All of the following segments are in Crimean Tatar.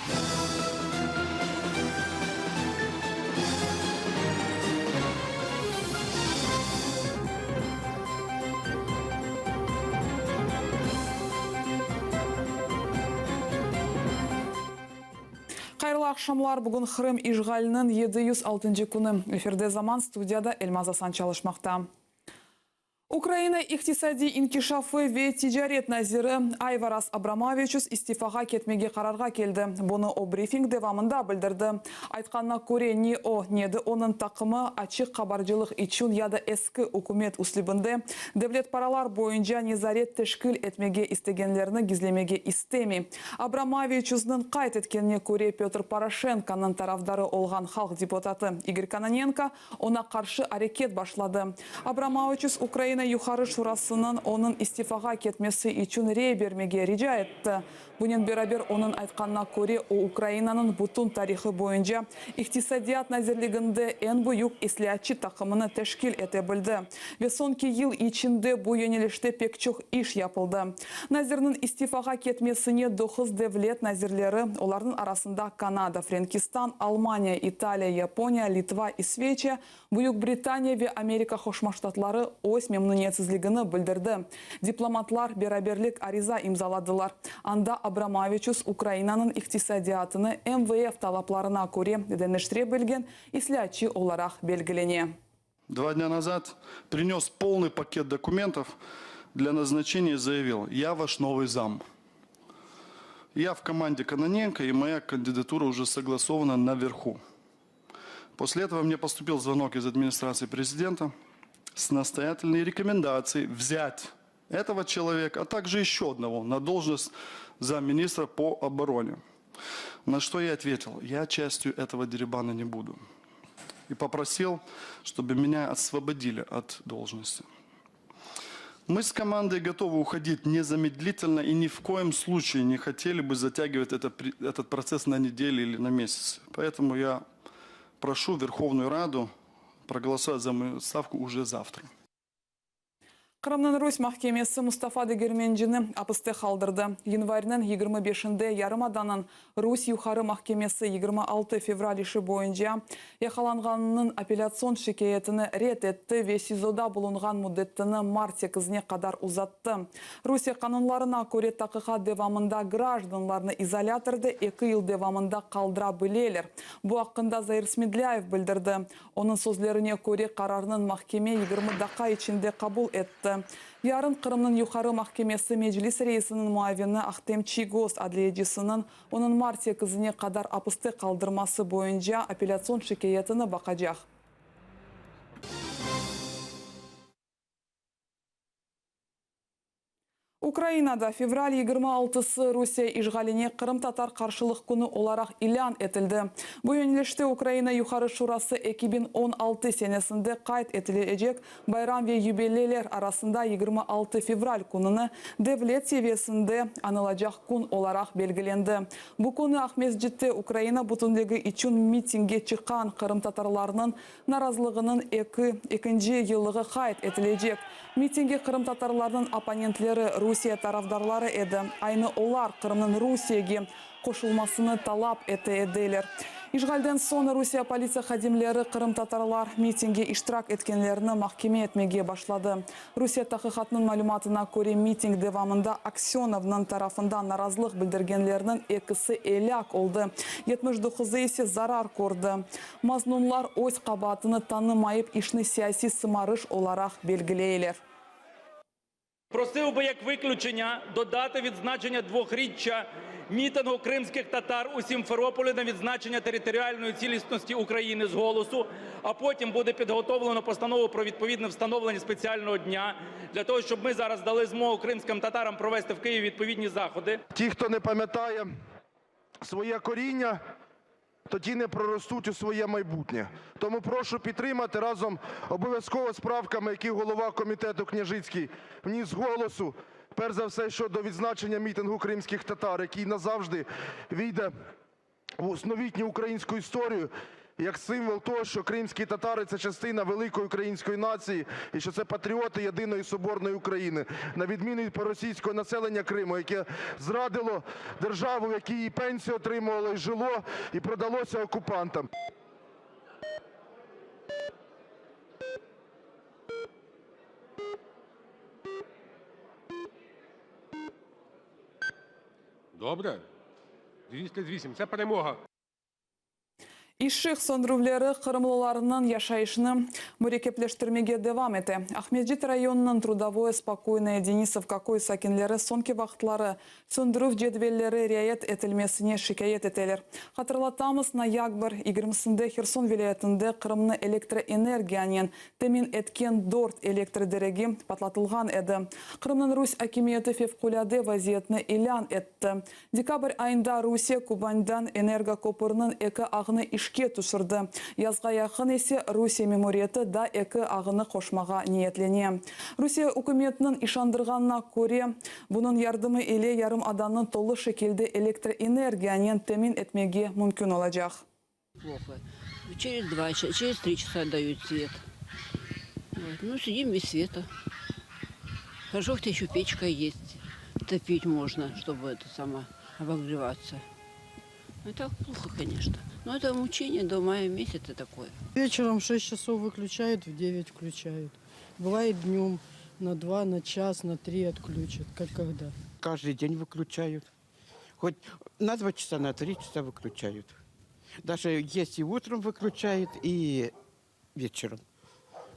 Hayırlı aqşamlar! Bugün Qırım işğaliniñ 706-ncı künü. Efirde Zaman, studiyada Elmaz Asan çalışmaqta. Ukraina iqtisadiy inkişafı ve ticaret naziri Ayvaras Abramaviçus istifağa ketmege qararğa keldi. Bunı o brifing devamında bildirdi. Aytqanına köre, ne o, ne de onıñ taqımı açıq qabarcılıq içün ya da eski ükümet üslübinde devlet paralar boyunca nezaret teşkil etmege istegenlerini gizlemege istemey. Abramaviçusnıñ qayd etkenine köre, Pötr Poroşenkonıñ tarafdarı olğan halq deputatı İgor Kononenko Oña qarşı areket başladı. Abramaviçus Ukraina Yuqarı Şurasınıñ onıñ istifağa ketmesi içün rey bermege rica etti. Bunen beraber, onıñ aytqanına köre, o, Ukrainanıñ bütün tarihı boyunca İqtisadiyat nazirliginde eñ büyük islâatçı taqımını teşkil ete bildi ve soñki yıl içinde bu yönelişte pek çoq iş yapıldı. Nazirniñ istifağa ketmesine doquz devlet nazirleri, olarnıñ arasında Kanada, Frenkistan, Almaniya, İtaliya, Yaponiya, Litva, İsveçiya, Büyük Britaniya ve Amerika Qoşma Ştatları öz memnüniyetsizligini bildirdi. Diplomatlar beraberlik ariza imzaladılar. Anda Abramaviçus Ukrainanıñ iqtisadiyatını MVF talaplarına köre deñiştire bilgen islâatçı olaraq belgilene. Два дня назад принес полный пакет документов для назначения и заявил, я ваш новый зам. Я в команде Кононенко, и моя кандидатура уже согласована наверху. После этого мне поступил звонок из администрации президента с настоятельной рекомендацией взять этого человека, а также еще одного на должность замминистра по обороне. На что я ответил, я частью этого дерибана не буду. И попросил, чтобы меня освободили от должности. Мы с командой готовы уходить незамедлительно и ни в коем случае не хотели бы затягивать это, этот процесс на недели или на месяцы. Поэтому я прошу Верховную Раду проголосовать за мою ставку уже завтра. Qırımnıñ rus mahkemesi Mustafa Degermencini apiste qaldırdı. Yanvarniñ 25-inde yarımadanıñ rus Yuqarı mahkemesi 26 fevral işi boyunca yaqalanğanınıñ apellâtsion şikâyetini red etti ve SİZOda bulunğan müddetini mart 8-ne qadar uzattı. Rusiye qanunlarına köre taqiqat devamında grajdanlarnı izolâtorda 2 yıl devamında qaldıra bileler. Bu aqqında Zair Smedlâyev bildirdi. Onıñ sözlerine köre, qararnıñ mahkeme 20 daqqa içinde qabul etti. Yarın Qırımnıñ Yuqarı mahkemesi Meclis reisiniñ muavini Ahtem Çiygoz adliyecisiniñ onıñ mart 8-ne qadar apiste qaldırması boyunca apellâtsion şikâyetini baqacaq. Ukrainada fevral 26-sı Rusiye işğaline qırımtatar qarşılıq künü olaraq ilân etildi. Bu yönelişte Ukraina Yuqarı Şurası 2016 senesinde qayd etilecek bayram ve yubileyler arasında 26 fevral kününi devlet seviyesinde añılacaq kün olaraq belgilendi. Bu künü Aqmescitte Ukraina bütünligi içün mitingge çıqqan qırımtatarlarnıñ Narazılığınıñ eki ekinci yıllığı qayd etilecek. Mitingge qırımtatarlarnıñ opponentleri, Rusiye tarafdarları edi. Aynı olar Qırımnıñ Rusiyege qoşulmasını talap ete ediler. İşğalden soñ Rusiye politsiya hadimleri qırımtatarlar mitingge iştirak etkenlerini mahkeme etmege başladı. Rusiye taqiqatınıñ malümatına köre, miting devamında Aksönovnıñ tarafından narazılıq bildirgenlerniñ ekisi elâk oldı, 79-ı ise zarar kördi. Maznunlar öz qabaatını tanımayıp, işni siyasiy sımarış olaraq belgileyler. Просив би, як виключення, додати відзначення двохріччя мітингу кримських татар у Сімферополі на відзначення територіальної цілісності України з голосу, а потім буде підготовлено постанову про відповідне встановлення спеціального дня для того, щоб ми зараз дали змогу кримським татарам провести в Києві відповідні заходи. Ті, хто не пам'ятає своє коріння, то ті не проростуть у своє майбутнє. Тому прошу підтримати разом обов'язково з правками, які голова комітету Княжицький вніс з голосу, перш за все щодо відзначення мітингу кримських татар, який назавжди ввійде в новітню українську історію. як символ того, що кримські татари – це частина великої української нації і що це патріоти єдиної соборної України, на відміну від проросійського населення Криму, яке зрадило державу, в якій і пенсію отримувало, і жило, і продалося окупантам. Добре. 238. Це перемога. Işıq söndürüvleri qırımlılarnıñ yaşayışını mürekkepleştirmege devam ete. Aqmescit rayonınıñ Trudovoye, Spokoynoye, Denisovka köy sakinleri soñki vaqıtları söndürüv cedvelleri riayet etilmesine şikâyet eteler. Hatırlatamız, noyabr 20-sinde Herson vilâyetinde Qırımnı elektroenergiyanen temin etken dört elektr diregi patlatılğan edi. Qırımnıñ rus akimiyeti fevqulâde vaziyetni ilân etti. Dekabr ayında Rusiye Kubandan energo köpürniñ eki ağını işke tüşürdi. Yazğa yaqın ise Rusiye memuriyeti daa eki ağını qoşmağa niyetlene. Rusiye ükümetiniñ işandırğanına köre, bunıñ yardımı ile yarımadanı tolu şekilde elektroenergiyanen temin etmege mümkün olacaq. Плохо. Через 2 часа, через 3 часа дают свет. Вот. Ну, сидим без света. Хорошо, хоть еще печка есть. Топить можно, чтобы это самое, обогреваться. Ну, так плохо, конечно. Но это мучение до мая месяца такое. Вечером в 6 часов выключают, в 9 включают. Бывает днем на 2, на час, на 3 отключат, как когда. Каждый день выключают. Хоть на 2 часа, на 3 часа выключают. Даже если утром выключают, и вечером.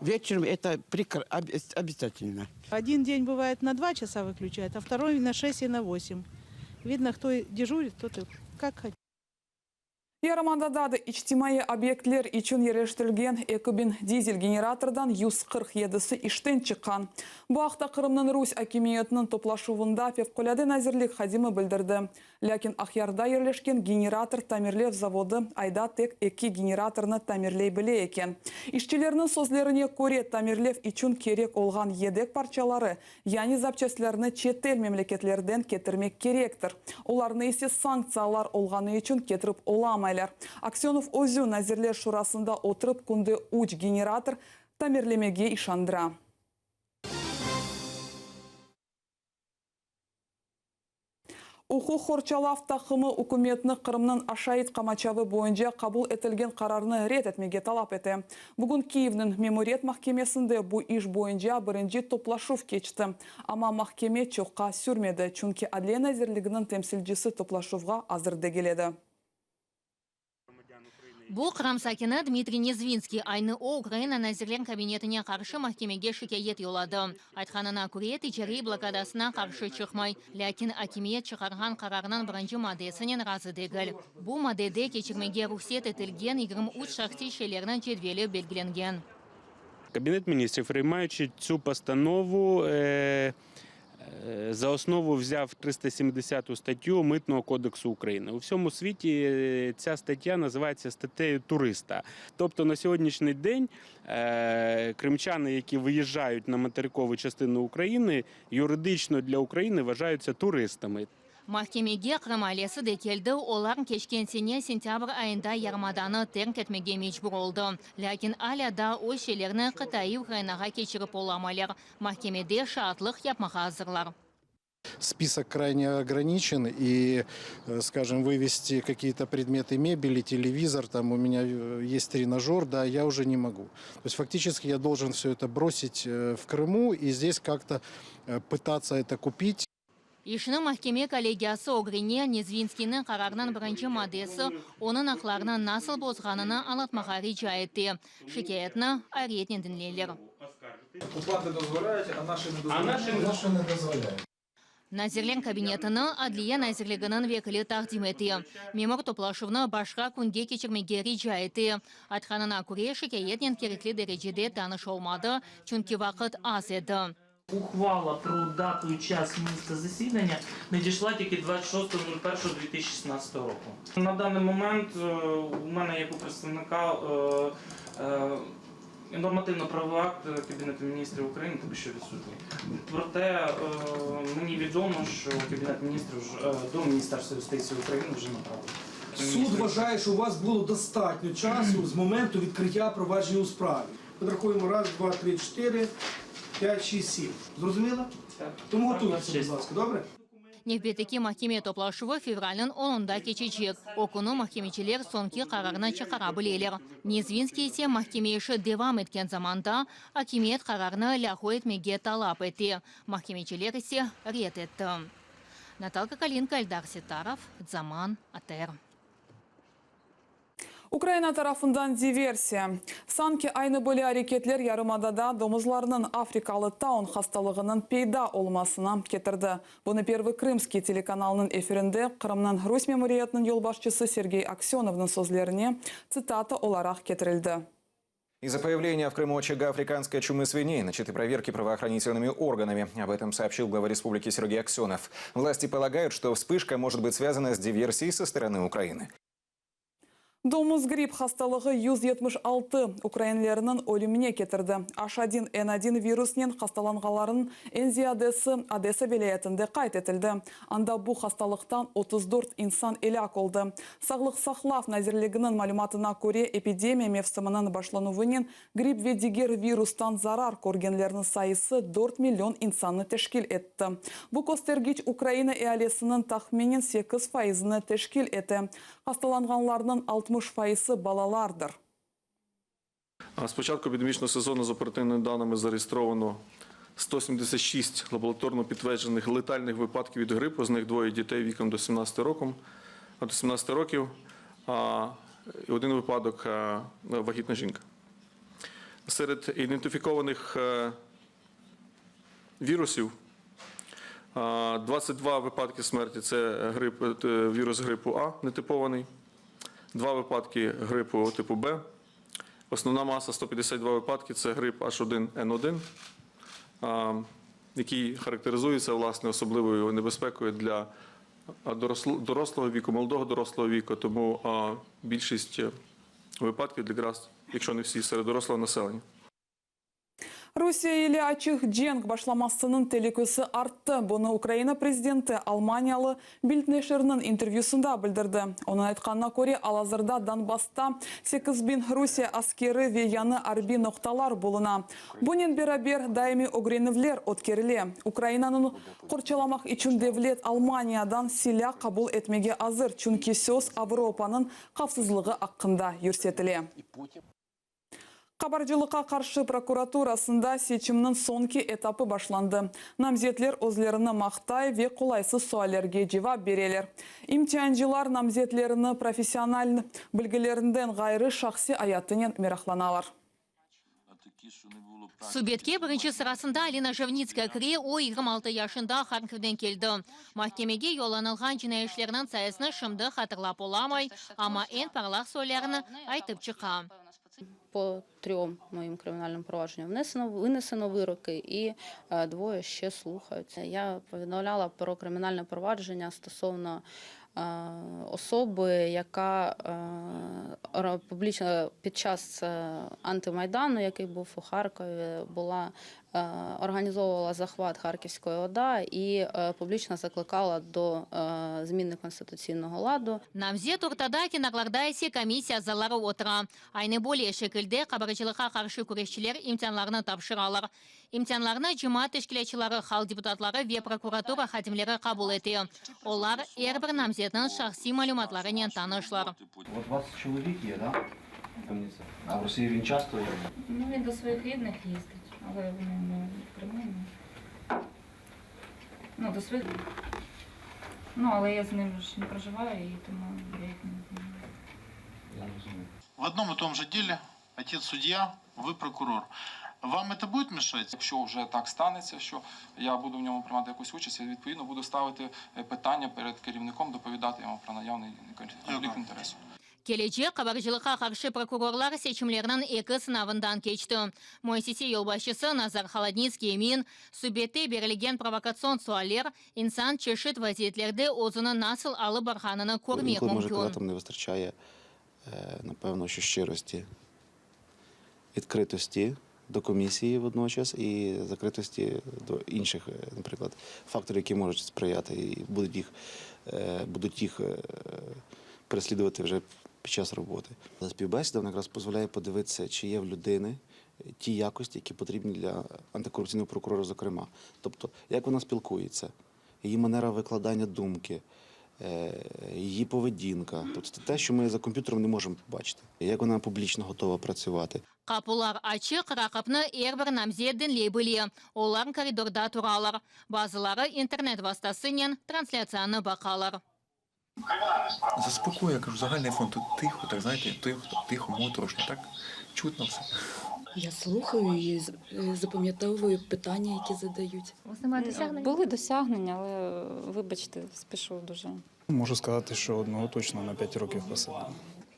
Вечером это прекра- обязательно. Один день бывает на 2 часа выключают, а второй на 6 и на 8. Видно, кто дежурит, тот и как хотят. Yarımadada da içtimaiy obyektler içün yerleştirilgen 2000 dizel generatordan 147-si işten çıqqan. Bu aqta Qırımnıñ rus akimiyetiniñ toplaşuvında Fevqulâde nazirlik hadimi bildirdi. Lâkin Aqyarda yerleşken generator tamirlev zavodı ayda tek eki generatornı tamirley bile eken. İşçilerniñ sözlerine köre tamirlev içün kerek olğan yedek parçaları, yani zapçastlarnı çetel memleketlerden ketirmek kerektir. Olarnı ise sanktsiyalar olğanı içün ketirip olamaylar. Aksönov özü Nazirler Şurasında oturıp künde 3 generator tamirlemege işandıra. Uquq qorçalav taqımı ükümetni Qırımnıñ aşayt qamaçavı boyunca qabul etilgen qararnı red etmege talap ete. Bugün Kiyevniñ memuriyet mahkemesinde bu iş boyunca birinci toplaşuv keçti. Amma mahkeme çoqqa sürmedi, çünki Adliye nazirliginiñ temsilcisi toplaşuvğa azır degil edi. Bu Qırım sakini Dmitriy Nezvinskiy. Aynı o Ukraina Nazirler Kabinetine qarşı mahkemege şikâyet yolladı. Aytqanına köre, ticariy blokadasına qarşı çıqmay. Lâkin akimiyet çıqarğan qararnıñ birinci maddesinen razı degil. Bu maddede keçirmege ruhset etilgen 23 şahsiy şeylerniñ cedveli belgilengen. Кабінет міністрів, приймаючи цю постанову, е, е, за основу взяв 370 статтю Митного кодексу України. У всьому світі е, ця стаття називається статтею туриста. Тобто на сьогоднішній день е, кримчани, які виїжджають на материкову частину України, юридично для України вважаються туристами. Mahkemege Qırım ailesi de keldi, olar keçken sene sentâbr ayında yarımadanı terk etmege mecbur oldı. Lâkin alâ daa öz şeylerini qıtaiy Ukrainağa keçirip olamaylar. Mahkemede şaatlıq yapmağa azırlar. Список крайне ограничен, и, скажем, вывести какие-то предметы мебели, телевизор, там у меня есть тренажер, да, я уже не могу. То есть фактически я должен все это бросить в Крыму и здесь как-то пытаться это купить. İşni mahkeme kollegiyası ögrene Nezvinskiyniñ qararınıñ birinci maddesi onıñ aqlarını nasıl bozğanını añlatmağa rica etti. Şikâyetni ayretnen diñleyler. Окупанти дозволяють, а наші не дозволяють. Наши не дозволяют. Nazirler kabinetini Adliye nazirliginiñ vekili taqdim etti. Memur toplaşuvnı başqa künge keçirmege rica etti. Aytqanına köre şikâyetnen kerekli derecede tanış olmadı, çünki vaqıt az edi. Ухвала про дату і час місця засідання надійшла тільки 26.01.2016 року. На даний момент е, у мене як у представника е, е, нормативно-правовий акт Кабінету міністрів України поки що відсутній. Проте е, мені відомо, що Кабінет міністрів вже, е, до Міністерства юстиції України вже направив. Суд вважає, що у вас було достатньо часу з моменту відкриття провадження у справі. Підрахуємо раз, два, три, чотири, п'ять, шість, сім. Зрозуміло? Тому готуйтеся, будь ласка, добре? Nevbetteki mahkeme toplaşuvı fevralniñ onunda keçecek. O künü mahkemeciler soñki qararnı çıqara bileler. Nezvinskiy ise mahkeme işi devam etken zamanda akimiyet qararnı lâğu etmege talap ete, mahkemeciler ise red etti. Natalka Kalinka, Eldar Settarov, Zaman, ATR. Ukraina tarafından diversiya. Sanki aynı böyle areketler yarımadada domuzlarnıñ afrikalı taun hastalığınıñ peyda olmasına ketirdi. Bunı Pervıy Krımskiy telekanalınıñ efirinde Qırımnıñ rus memuriyetiniñ yolbaşçısı Sergey Aksönovnıñ sözlerine tsitata olaraq ketirildi. Из-за появления в Крыму очага африканской чумы свиней начаты проверки правоохранительными органами. Об этом сообщил глава республики Сергей Аксенов. Власти полагают, что вспышка может быть связана с диверсией со стороны Украины. Domuz gripp hastalığı 176 ukrainlerniñ ölümine ketirdi. H1N1 virusnen hastalanğanlarnıñ eñ ziyadesi Odesa vilâyetinde qayd etildi. Anda bu hastalıqtan 34 insan elâk oldı. Sağlıq saqlav nazirliginiñ malümatına köre, epidemiya mevsiminiñ başlanuvınen gripp ve diger virustan zarar körgenlerniñ sayısı 4 million insannı teşkil etti. Bu köstergiç Ukraina ealisiniñ tahminen 8 faizini teşkil ete. Hastalanğanlarnıñ 60 faizi balalardır. З початку епідемічного сезону за оперативними даними зареєстровано 176 лабораторно підтверджених летальних випадків від грипу, з них двоє дітей віком до 17 років, до 17 років, а і один випадок е, вагітна жінка. Серед ідентифікованих е, вірусів 22 випадки смерті це грип, е, вірус грипу А нетипований, два випадки грипу типу Б. Основна маса 152 випадки це грип H1N1, який характеризується власне особливою небезпекою для дорослого віку, молодого дорослого віку, тому більшість випадків якраз, якщо не всі, серед дорослого населення. Rusiye ile açıq cenk başlamasınıñ telükesi arttı. Bunı Ukraina prezidenti almaniyalı Bild neşiriniñ intervyüsında bildirdi. Onıñ aytqanına köre, al-azırda Donbassta 8000 Rusiye askeri ve yañı arbiy noqtalar buluna. Bunen beraber, daimiy ögrenüvler ötkerile. Ukrainanı qorçalamaq içün devlet Almaniyadan silâ qabul etmege azır, çünki söz Avropanıñ havfsızlığı aqqında yürsetile. Qabarcılıqqa qarşı prokuraturasında seçimniñ soñki etapı başlandı. Namzetler özlerini maqtay ve qolaysız suallerge cevap bereler. İmtiancılar namzetlerini professional bilgilerinden ğayrı şahsiy ayatınen meraqlanalar. Subetke birinci sırasında Alina Jevnitskaya kire, o, 26 yaşında, Harkivden keldi. Mahkemege yollanılğan cinaiy işlerniñ sayısını şimdi hatırlap olamay, amma eñ parlaq suallerini aytıp çıqa. По трьом моїм кримінальним провадженням внесено, винесено вироки і двоє ще слухаються. Я повідомляла про кримінальне провадження стосовно особи, яка публічно під час антимайдану, який був у Харкові, була організовувала захват Харківської ОДА і публічно закликала до зміни конституційного ладу. Namzet ortada, kenarlarda ise komissiya azaları otura. Aynı böyle şekilde qabarcılıqqa qarşı küreşçiler imtianlarını tapşıralar. İmtianlarnı cemaat teşkilâtçıları, halq deputatları ve prokuratura hadimleri qabul ete. Olar er bir namzetniñ şahsiy malümatlarınen tanışlar. От у вас чоловік є, да? А в Росії він часто є? Ну, він до своїх рідних їздить, але вони не в Криму. Ну, до своїх. Ну, але я з ним ж не проживаю, і тому я їх не знаю. Я розумію. В одном и том же деле отец судья, вы прокурор. Вам это будет мешать? Якщо вже так станеться, що я буду в ньому приймати якусь участь, я відповідно буду ставити питання перед керівником, доповідати йому про наявний конфлікт інтересів. Kelecek qabarcılıqqa qarşı prokurorlar seçimlerniñ eki sınavından keçti. Müessise yolbaşçısı Nazar Holodnitskiy emin, subette berilgen provokatsion sualler insan çeşit vaziyetlerde özüni nasıl alıp barğanını körmek Інколи, може, mümkün. коли там не вистачає, напевно, що щирості, відкритості до комісії водночас і закритості до інших, наприклад, факторів, які можуть сприяти і будуть їх, будуть їх, переслідувати вже під час роботи. Але співбесіда вона якраз дозволяє подивитися, чи є в людини ті якості, які потрібні для антикорупційного прокурора, зокрема. Тобто, як вона спілкується, її манера викладання думки, е, її поведінка. Тобто це те, що ми за комп'ютером не можемо побачити, як вона публічно готова працювати. Qapular açıq, raqipni er bir namzet diñley bile. Olar koridorda turalar. Bazıları internet vastasınen translâtsiyanı baqalar. Заспокоює, я кажу, загальний фон тут тихо, так знаєте, тихо, тихо, моторошно, так чутно все. Я слухаю і з- е, запам'ятовую питання, які задають. У вас немає досягнень? Були досягнення, але вибачте, спішу дуже. Можу сказати, що одного точно на 5 років посадили.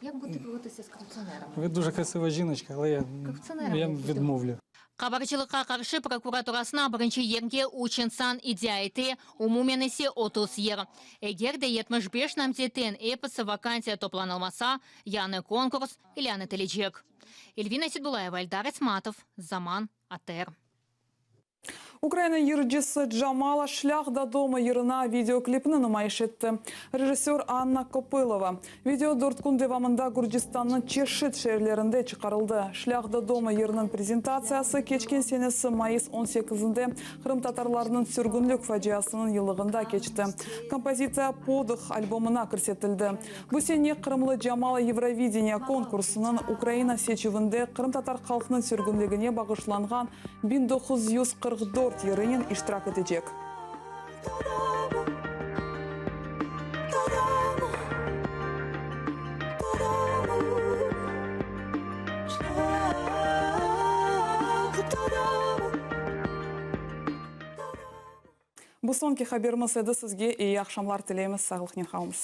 Як будете боротися з корупціонерами? Ви дуже красива жіночка, але я, Корупціонерами я будете? відмовлю. Qabarcılıqqa qarşı prokuraturasına birinci yerge üç insan iddia ete, umumen ise 30 yer. Eger de 75 namzetten episi vakansiya toplanılmasa, yañı konkurs ilân etilecek. Elvina Seydbulayeva, Eldar Esmatov, Zaman, ATR. Ukraina yırcısı Jamala Şlâh dodomu yırına videoklipni numayış etti. Rejissör Anna Kopılova. Video dört kün devamında Gürcistannıñ çeşit şeerlerinde çıqarıldı. Şlâh dodomu yırınıñ prezentatsiyası keçken senesi mayıs on sekizinde qırımtatarlarnıñ sürgünlik faciasınıñ yıllığında keçti. Kompozitsiya Podıh albomına kirsetildi. Bu sene qırımlı Jamala Yevrovideniye konkursınıñ Ukraina seçüvinde qırımtatar halqnıñ sürgünligine bağışlanğan 1944 yırınen iştirak etecek. Bu soñki haberimiz edi. Sizge eyi aqşamlar tileymiz. Sağlıqnen qalıñız.